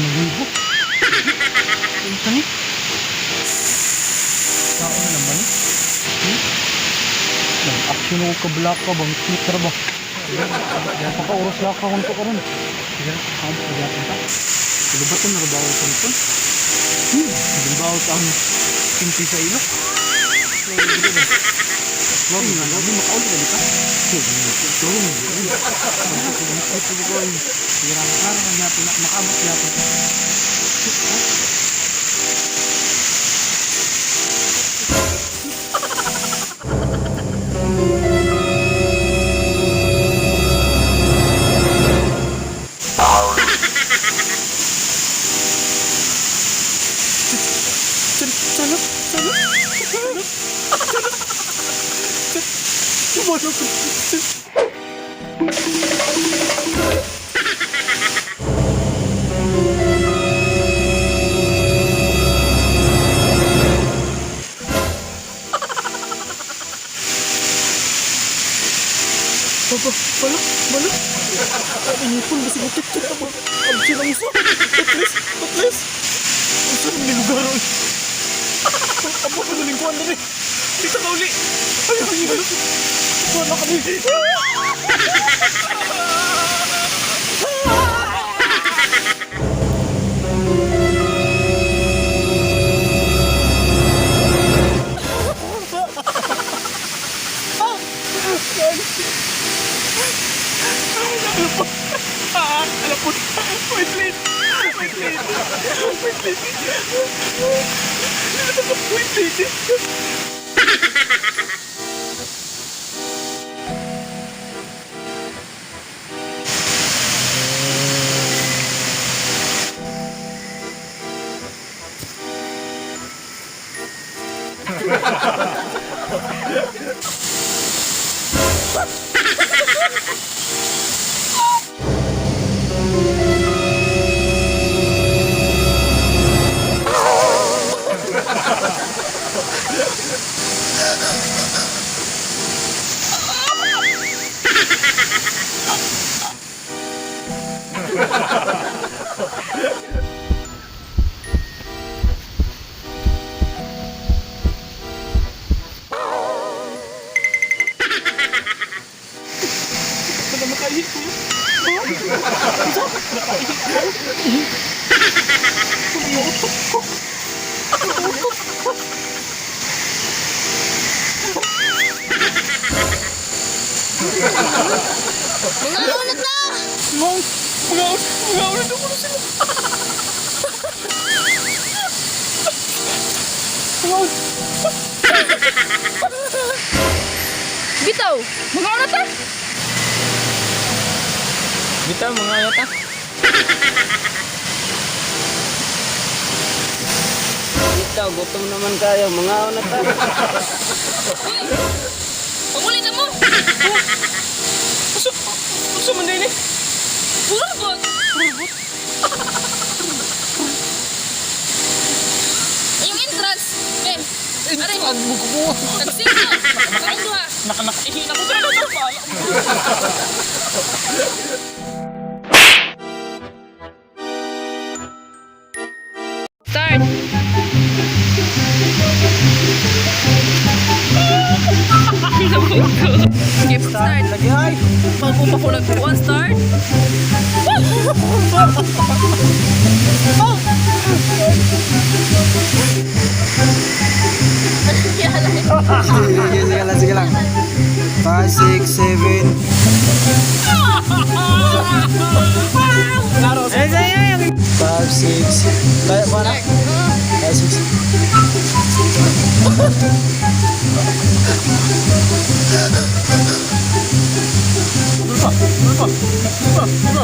Libo. Unsa ni? Tao na naman ni. Hmm? Nag-action ako kablaka bang Twitter ba? Paka-oras lang ka kung to karon. Sige, kaabot ka gyapon ta. Tulubaton na rabaw ko nito. Ginbaw ta ang pinti sa ilok. Wag na, wag mo makauli ka dito. Makaabot gyapon. Papa, bala, bala. Ang ipon ba siguro kitchen na ba? Ang siya lang isa. Patlis, patlis. Ang sarang ni lugar oy. Abo pa naling kuwan na rin. Dito ka uli. Ay, ay, ay. Kuwan na kami. Alam po. Wait, wait. Wait, wait. Wait, wait. Wait, wait. Wala makaihi ko yun. Isa? Nakaihi ko. Umiutok ko. Umiutok ko. Mga unat na! Mga, mga, mga ulit ako na sila. Mga ulit. Bitaw! Mga unat ta! Bitaw, mga ano ta? Bitaw, gutom naman kayo. Mga ano ta? Uy! Pangulit na mo! Usa, usa man din eh. Burabot! Burabot? Yung entrance! Ben! Aray! Entrance mo kumuha. Tagsingo! Kain duha! Naka, nakaihi na ko. Tara, tara, tara. Start! Skip start. Lagi ay! Bago pa ko nag-one start. Sige, sige lang, sige lang. 5, 6, 7. 5, 6. Kaya ba na? 5, 6.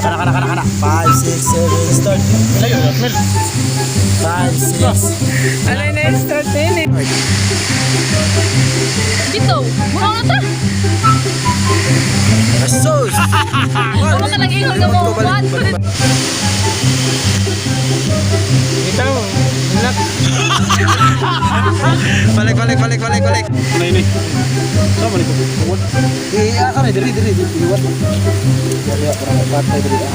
Kana, kana, kana, kana. 5, 6, 7, start. Layo, Mel. 5, 6. Alay na yung start na yun eh. Bitaw! Mga na ta! Jesus! Tama ka nag-ingon ka mo. One, two, Bitaw, relax. Balik, balik, balik, balik, balik. Ano ini? Sama ni ko. What? Eh, ah, kana diri diri diri liwat. Diri para patay diri ah.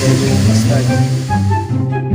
7, start.